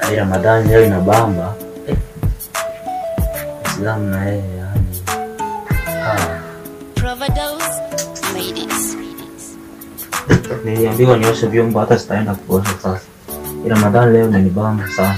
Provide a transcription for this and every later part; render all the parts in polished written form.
Hii Ramadhani leo inabamba. Islamu na yeye yani. Made it. Niliambiwa nioshe vyombo, hata sitaenda kuosha sasa. Hii Ramadhani leo inanibamba sana.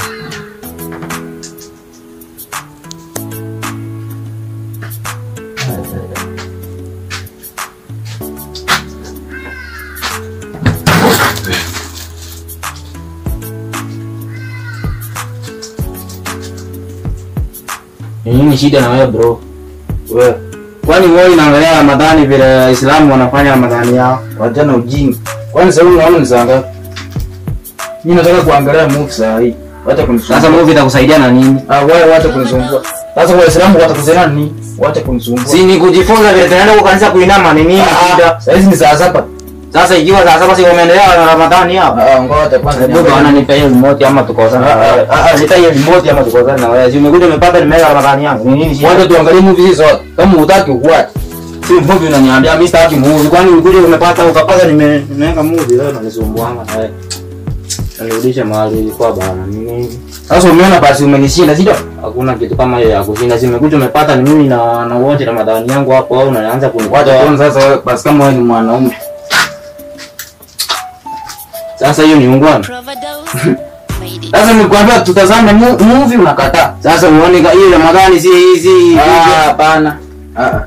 Nini shida na wewe bro? Wewe kwani wewe unaangalia Ramadhani vile Waislamu wanafanya Ramadhani yao? Wajana ujinga. Kwani sasa unaona ni saa ngapi? Mimi nataka kuangalia movie saa hii. Wacha kunisumbua. Sasa movie itakusaidia na nini? Ah, wewe wacha kunisumbua. Sasa Waislamu watakusaidia na nini? Wacha kunisumbua. Si ni kujifunza vile tunaenda kwa kanisa kuinama ni nini shida? Sasa hizi ni saa 7. Sasa ikiwa saa 7 si wameendelea na Ramadhani hapo. Ah, ngoja kwanza. Ndio bwana, nipe hiyo remote ama tukosane. Nipe hiyo remote ama tukosane na wewe. Si umekuja umepata nimeweka Ramadhani yangu. Ni nini shida? Wacha tuangalie movie hizo. Kama hutaki uache. Si movie unaniambia mimi sitaki movie. Kwani ulikuja umepata ukapata nimeweka movie leo unanisumbua na wewe. Nirudishe mahali ilikuwa bana. Nini? Sasa umeona basi umenishinda, sio? Hakuna kitu kama hiyo ya kushinda. Si umekuja umepata ni mimi na watch Ramadhani yangu hapo au unaanza kunikoa. Wacha sasa basi kama wewe ni mwanaume. Sasa hiyo ni ungwana. Sasa nilikwambia tutazame movie unakataa. Sasa uone hiyo Ramadhani si hizi. Ah, hapana. Ah.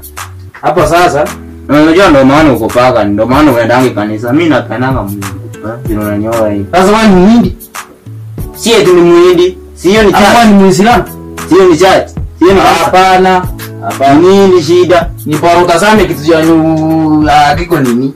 Hapo sasa unajua ndio maana uko paka, ndio maana unaendangi kanisa. Mimi napendanga Mungu. Ndio unanioa hivi. Sasa wewe ni Muhindi? Si eti ni Muhindi. Si hiyo ni church. Hapo ni Muislamu. Si hiyo ni church. Si hiyo ni hapana. Hapana. Nini shida? Ni bora utazame kitu cha kiko nini?